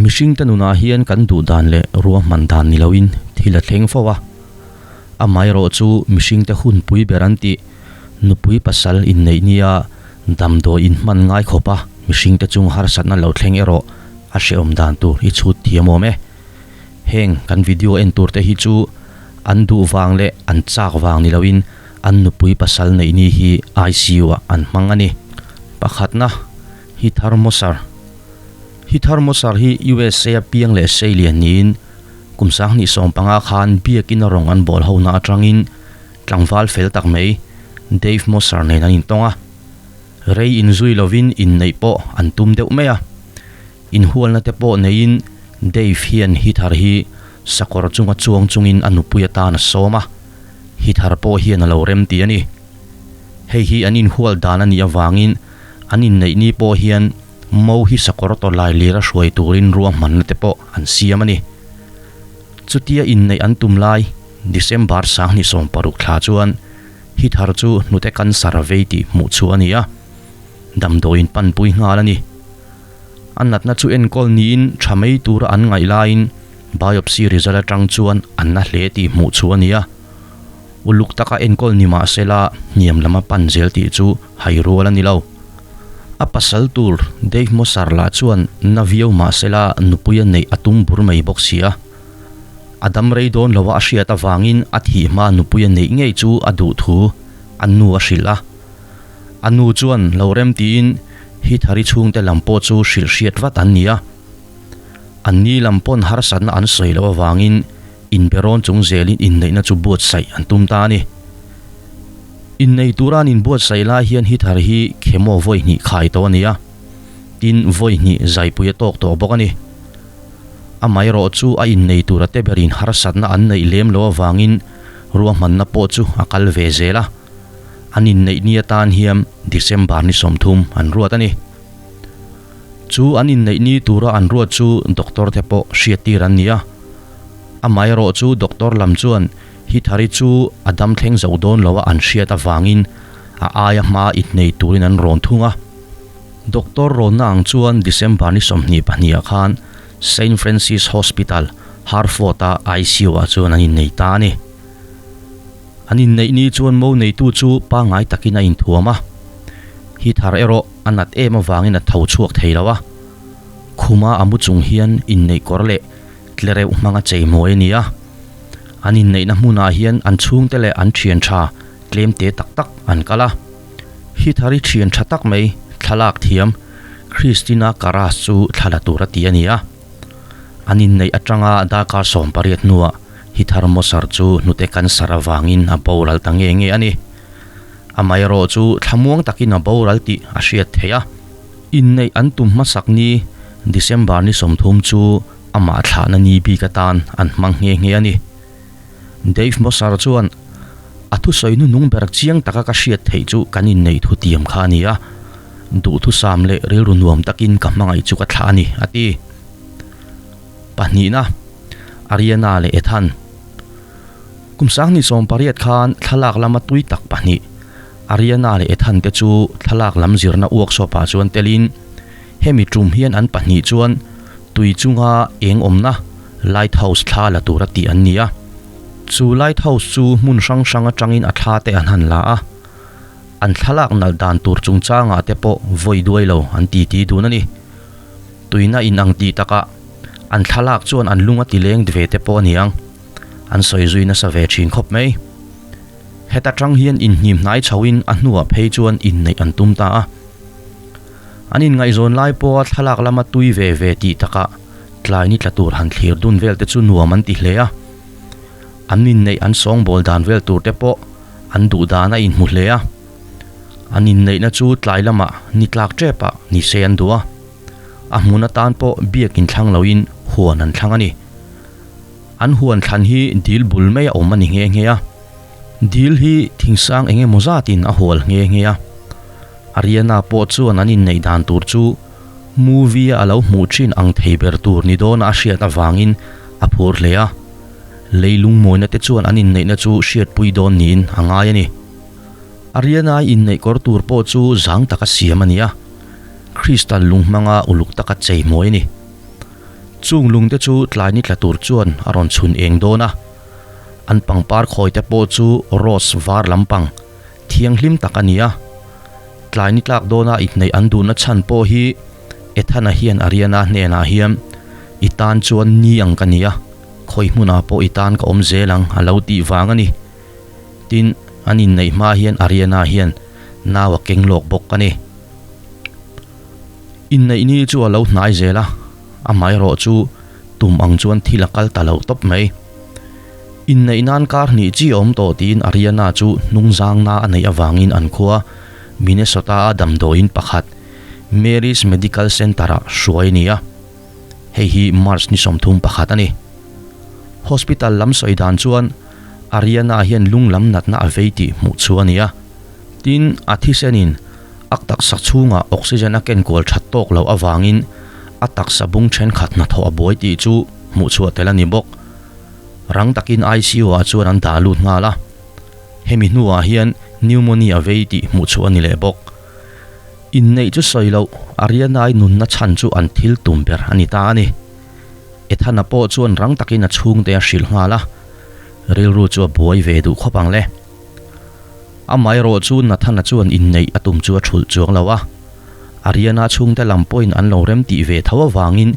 Mihringte nunah hian kan duh dan leh ruahman dan ni loin thil a thleng fo a. Amaherawhchu mihringte hunpui ber an tih nupui pasal inneih nia damdawi inhman ngai khawp a mihringte chung harsatna lo thleng erawh a hrehawm dan tur i chhut thiam awm e. Heng kan video en tur te hi chu an duh vang leh an chak vang ni loin an nupui pasal neih ni hi ICU ah an hmang a ni. Pakhatna, Heath Mosser. Heath Mosser hi USA a piang leh seilian niin kum 2015 khan biakin a rawng an bawl hona atangin tlangval fel tak mai Dave Mosser nen an intawng a. Rei inzui lovin inneih pawh an tum deuh mai a. Inhualna te pawh neiin Dave hian Heather hi sakawr chunga chuang chungin a nupui atan a sawm a, Heather pawh hian a lo rem ti a ni. Hei hi an inhual dan a nih avangin an inneih ni pawh hian Mo hi sakawr tawlai lira hruai turin ruahmanna te pawh an siam a ni. Chutia inneih an tum lai December 2016 thla chuan Heather chu hnute cancer a vei tih hmuh chhuah a ni a, damdawiin panpui nghal a ni. A natna chu enkawl niin tha mai tura an ngaih laiin biopsy result atang chuan an na hle tih hmuh chhuah a ni a. Uluk taka enkawl ni mah sela hniam lam a pan zel tih chu hai rual a ni lo. A pasal tur Dave Mosar lah chuan na viau mah sela nupui a neih a tum bur mai bawk si a. A dam rei dawn lo a a hriat avangin a thih hma nupui a neih ngei chu a duh thu a nu a hrilh a. A nu chuan lo rem tiin Hithari chhungte lam pawh chu hrilh hriat vat an ni a. An ni lam pawn harsatna an sawi loh avangin inberawn chung zelin inneihna chu buatsaih an tum ta a ni. Innei tura an inbuatsaih lai hian Hithari hi chemo vawi hnih khai tawh a ni a, tin vawi hnih zaipui a tawk tawh bawk a ni. Amaherawh chu a innei tura te berin harsatna an neih lem loh avangin ruahmanna pawh chu a kal ve zel a. An inneih ni atan hian December ni 30 an ruat a ni. Chu an inneih ni tura an ruat chu doctor te pawh hriattir an ni a. Amaherawh chu doctor lam chuan Hithari chu a dam thleng zo dawn lo a an hriat avangin a aia hma innei turin an rawn thung a. Doctor rawnna ang chuan December ni 22 ah khan Saint Francis Hospital, Hartford-a ICU ah chuan an innei ta a ni. An inneih ni chuan mo neitu chu pangngai takin a inthuam a, Heather erawh a nat em avangin a tho chhuak thei lo a. Khuma a mu chung hian inneih kawr leh tlereuh hmanga chei mawi a ni a. An inneihna hmunah hian an chhungte leh an thian tha tlem te tak tak an kal a. Heather-i thian tha tak mai thlalak thiam Christina Karras chu thla la tur a ti a ni a. An inneih atanga darkar 18 hnuah Heather Mosser chu hnute cancer avangin a boral ta nge nge a ni. Amaherawh chu thlamuang takin a boral tih a hriat theih a. Inneih an tum hmasak ni December ni 30 chu amah thlahna ni bik atan an hmang nghe nghe a ni. Dave Mosser chuan, A thusawi hnuhnung ber chiang taka ka hriat theih chu kan inneih thutiam kha a ni a. Duhthusam leh rilru nuam takin ka hmangaih chu ka thlah a ni, a ti. Pahnihna, Ariana leh Ethan. Kum 2018 khan thlalak lama tui tak pahnih, Ariana leh Ethan te chu thlalak lam zirna workshop ah chuan telin hemi tum hian an pahnih chuan tui chunga eng awmna lighthouse thla la tura tih an ni a. Chu lighthouse chu hmun hrang hrang atangin a thla te an han la a, an thlalak nalh dan tur chungchangah te pawh vawi duai lo an titi dun a ni. Tuina in ang tih takah an thlalak chuan an lung a ti leng ve te pawh a ni ang. An sawi zui nasa ve thin khawp mai. Heta tang hian inhnim hnai chhoin a hnuah phei chuan inneih an tum ta a. An inngaihzawn lai pawha thlalak lama tui ve ve tih takah tlai ni tla tur han thlir dun vel te chu nuam an ti hle a. An inneih an sawngbawl dan vel tur te pawh an duh dan a inhmu hle a. An inneihna chu tlai lamah ni tlak tepah ni se an duh a. A hmun atan pawh biak inthlang loin huan an thlang a ni. An huan thlan hi dil bul mai a awm a ni nghe nghe a. Dil hi thingsang eng emaw zatin a hual nghe nghe a. Ariana pawh chuan an inneih dan tur chu movie a lo hmuh thin ang thei ber tur ni dawna a hriat avangin a phur hle a. Leilung mawina te chuan an inneihna chu hriatpui dawn niin a ngai a ni. Ariana inneih kawr tur pawh chu zang taka siam a ni a, crystal lung hmanga uluk taka chei mawi a ni. Chung lungte chu tlai ni tla tur chuan a rawn chhun eng dawn a, an pangpar khawi te pawh chu rose var lampang thianghlim tak a ni a. Tlai ni tlak dawna inneih an duhna chhan pawh hi Ethana hian Ariana hnenah hian I tan chuan ni ang ka ni a, khawi hmunah pawh i tan ka awm zel ang a lo tih vang a ni. Tin, an inneih hma hian Ariana hian nau a keng lawk bawk a ni. Inneih ni chu a lo hnai zel a, amaherawh chu tum ang chuan thil a kal ta lo tawp mai. Inneih nan kar hnih chi a awm tawh tiin Ariana chu hnungzangna a neih avangin an khua Minnesota-a damdawiin pakhat Mary's Medical Center-ah hruai a ni a, hei hi March ni 31 a ni. Hospital lam sawi dan chuan Ariana hian lung lam natna a vei tih hmuh chu a ni a, tin a thisenin A taksa chhungah oxygen a kenkual that tawk loh avangin a taksa bung thenkhat hnathawh a buai tih chu hmuhchhuah tel a ni bawk. Rang takin ICU ah chuan an dah lut nghal a. Hemi hnuah hian pneumonia a vei tih hmuhchhuah a ni leh bawk. Inneih chu sawi loh, Ariana-i nunna chhan chu an thil tum ber a ni ta a ni. Ethana pawh chuan rang takin a chhungte a hrilh nghal a, rilru chu a buai ve duh khawp ang le. Amaherawh chu Nathana chuan inneih a tum chu a thulh chuang lo a, Ariana chhungte lam pawhin an lo rem tih ve tho avangin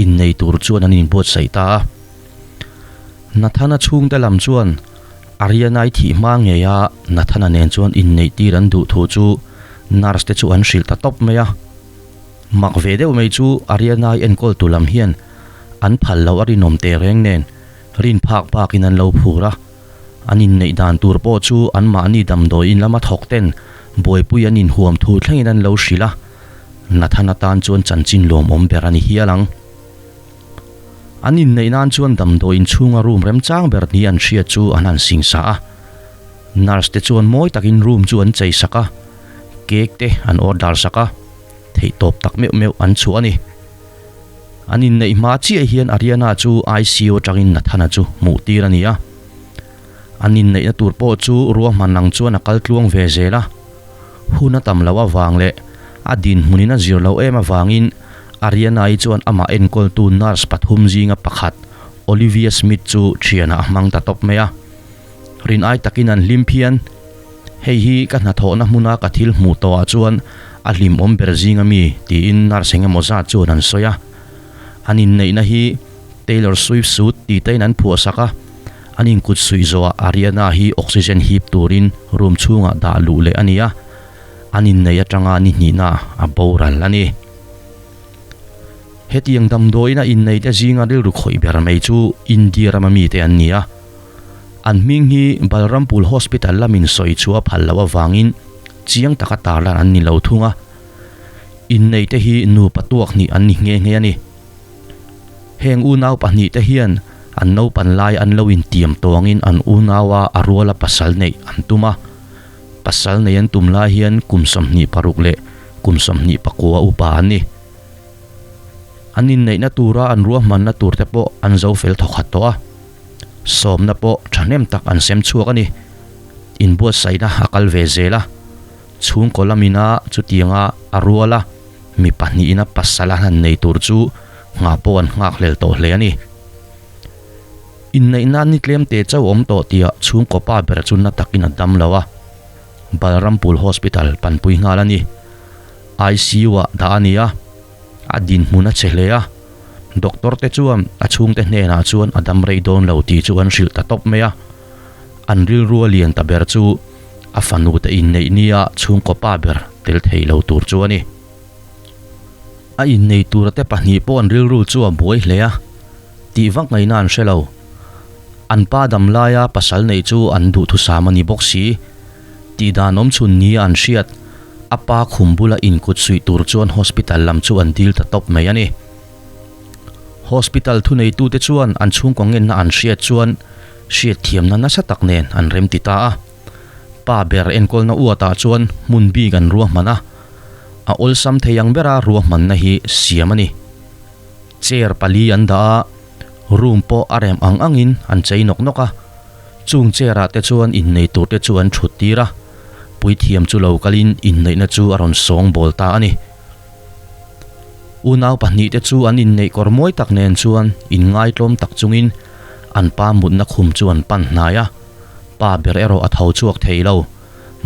innei tur chuan an inbuatsaih ta a. Nathana chhungte lam chuan Ariana-i thih hma ngei a Nathana nen chuan inneih tir an duh thu chu nurse te chu an hrilh ta tawp mai a. Mak ve deuh mai chu Ariana-i enkawltu lam hian an phal loh a rinawm tehreng nen rin phak bakin an lo phur a. An inneih dan tur pawh chu anmahni damdawi in lama thawk ten buaipui an inhuam thu thlengin an lo hrilh a, Nathan atan chuan chanchin lawmawm ber a ni hial ang. An inneih nan chuan damdawi in chhunga room remchang ber ni an hriat chu an han singsa a, nurse te chuan mawi takin room chu an chei sak a, cake te an order sak a, theihtawp tak meuh meuh an chhuah a ni. An inneih hma chiah hian Ariana chu ICU atangin Nathana chu hmuh tir a ni a. An inneihna tur pawh chu ruahman ang chuan a kal tluang ve zel a. Hun a tam loh avang leh a dinhmunin a zir loh em avangin Ariana-i chuan amah enkawltu nurse pathum zinga pakhat Olivia Smith chu thianah a hmang ta tawp mai a. Rin ai takin an hlim phian. Hei hi ka hnathawhna hmuna ka thil hmuh tawhah chuan a hlimawm ber zing ami tiin nurse eng emaw zat chuan an sawi a. An inneihna hi Taylor Swift suit tih tein an phuah sak a, an inkut suih zawhah Ariana hi oxygen hip turin room chhungah dah luh leh a ni a, an inneih atanga ni hnihna a boral a ni. Hetiang damdawiin a inneite zinga rilru khawih ber mai chu India rama mite an ni a. An hming hi Balrampur Hospital lamin sawi chu a phal loh avangin chiang taka tarlan an ni lo thung a. Inneite hi nupa tuak hnih an ni nghe nghe a ni. Heng unau pahnihte hian an naupan lai an lo intiam tawngin an unaua a ruala pasal neih an tum a. Pasal nei an tum lai hian kum 26 leh kum 24 upa an ni. An inneihna tura an ruahmanna turte pawh an zo fel thawkhat tawh a. Sawmna pawh thahnem tak an sem chhuak a ni. Inbuatsaihna a kal ve zel a, chhungkaw lamina chutianga a rual a, mi pahnihina pasal a han nei tur chu nghah pawh an nghakhlel tawh hle a ni. Inneih nan ni tlem te chauh awm tawh tia chhungkaw pa ber chu na takin a dam lo a, Balrampur Hospital panpui nghal a ni. ICU-ah dah a ni a. A dinhmun a che hle a, doctor te chuan a chhungte hnenah chuan a dam rei dawn lo tih chu an hrilh ta tawp mai a. An rilru a lian ta ber chu a fanu te inneih nia chhungkaw pa ber tel thei lo tur chu a ni. A innei tura te pahnih pawh an rilru chu a buai hle a, tih vak ngaihna an hre lo. An pa dam laia pasal neih chu an duhthusam a ni bawk si. Tih dan awm chhun nia an hriat, a pa khum bula inkut suih tur chuan hospital lam chu an dil ta tawp mai a ni. Hospital thuneitute chuan an chhungkaw ngenna an hriat chuan hriatthiamna nasa tak nen an remti ta a. Pa ber enkawlna uatah chuan hmun bik an ruahman a, a awlsam thei ang bera ruahmanna hi siam a ni. Chair pali an dah a, room pawh a rem ang angin an chei nawk nawk a. Chung chair ah te chuan innei tur te chu an thut tir a, puithiam chu lo kalin inneihna chu a rawn sawng bawl ta a ni. Unau pahnihte chu an inneih kawr mawi tak nen chuan inngaitlawm tak chungin an pa mutna khum chu an pan hnai a, pa ber erawh a tho chhuak thei lo,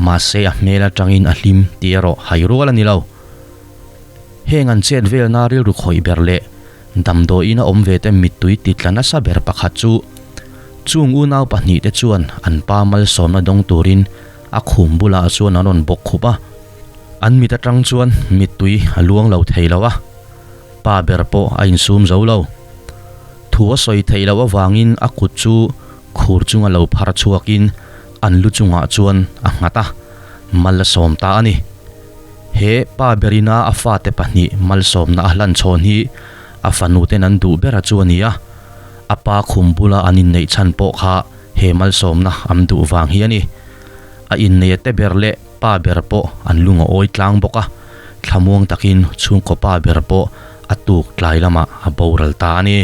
mahse a hmel atangin a hlim tih erawh hai rual a ni lo. Heng an chet velna rilru khawih ber leh damdawiin a awm ve te mittui ti tla nasa ber pakhat chu chung unau pahnihte chuan an pa malsawmna dawng turin a khum bulah chuan an rawn bawk khup a. An mit atang chuan mittui a luang lo thei lo a, pa ber pawh a insum zo lo. Thu a sawi theih loh avangin a kut chu khur chunga lo phar chhuakin an lu chungah chuan a nghat a, mal a sawm ta a ni. He pa berina a fate pahnih malsawmna a hlan chhawn hi a fanuten an duh ber a chu a ni a, a pa khum bula an inneih chhan pawh kha he malsawmna an duh vang hi a ni. A inneia te ber leh pa ber pawh an lung a awi tlang bawk a, thlamuang takin chhungkaw pa ber pawh a tuk tlai lamah a boral ta a ni.